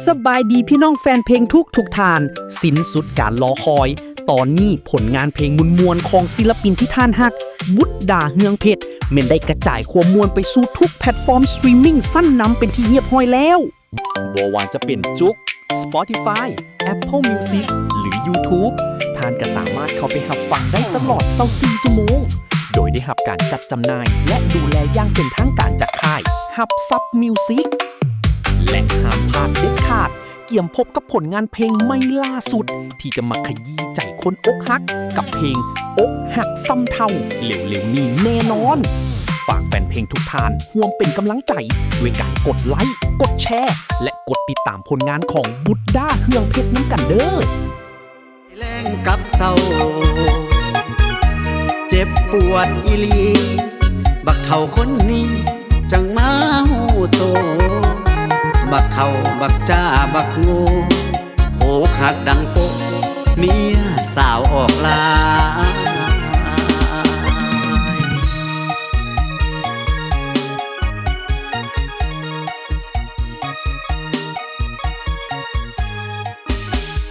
ສະບາຍດີພີ່ນ້ອງແຟນເພງທຸກໆທ່ານ, ສິ້ນສຸດການລໍຄອຍ, ຕອນນີ້ຜົນງານເພງມ່ວນໆຂອງສິລະປິນທີ່ທ່ານຮັກ ບຸດດາ ເຮືອງເພັດ ແມ່ນໄດ້ກະຈາຍຄວາມມ່ວນໄປສູ່ທຸກແພລດຟອມສະຕຣີມມິງຊັ້ນນຳເປັນທີ່ຮຽບຮ້ອຍແລ້ວ. ບໍ່ວ່າຈະເປັນຈຸກ Spotify, Apple Music ຫຼື YouTube ທ່ານກໍສາມາດເຂົ້າໄປຮັບຟັງໄດ້ຕະຫຼອດຊາວສີ່ຊົ່ວໂມງ ໂດຍໄດ້ຮັບການຈັດຈຳໜ່າຍ ແລະ ດູແລຢ່າງເປັນທາງການຈາກຄ້າຍ ຮັບຊັບມິວຊິກ ແລະ ຫ້າມພາດເດັດຂາດ ກຽມພົບກັບຜົນງານເພງໃໝ່ລ່າສຸດ ທີ່ຈະມາຂະຢີ້ໃຈຄົນອົກຫັກ ກັບເພງອົກຫັກຊ້ຳເທົ່າ ເລັວໆນີ້ແນ່ນອນ. ຝາກແຟນເພງທຸກທ່ານຮ່ວມເປັນກຳລັງໃຈ ດ້ວຍການກົດໄລ, ກົດແຊ ແລະ ກົດຕິດຕາມຜົນງານຂອງບຸດດາ ເຮືອງເພັດ ນຳກັນເດີ້. ແລງກັບເຊົາ ເຈັບປວດອີ່ຫຼີ ບັກເຖົ້າຄົນນີ້ຈັ່ງມາຮູ້ໂຕ ບັກເຖົ້າບັກຈ້າບັກໂງ່ ອົກຫັກດັງໂປະ ເມຍສາວອອກລາ.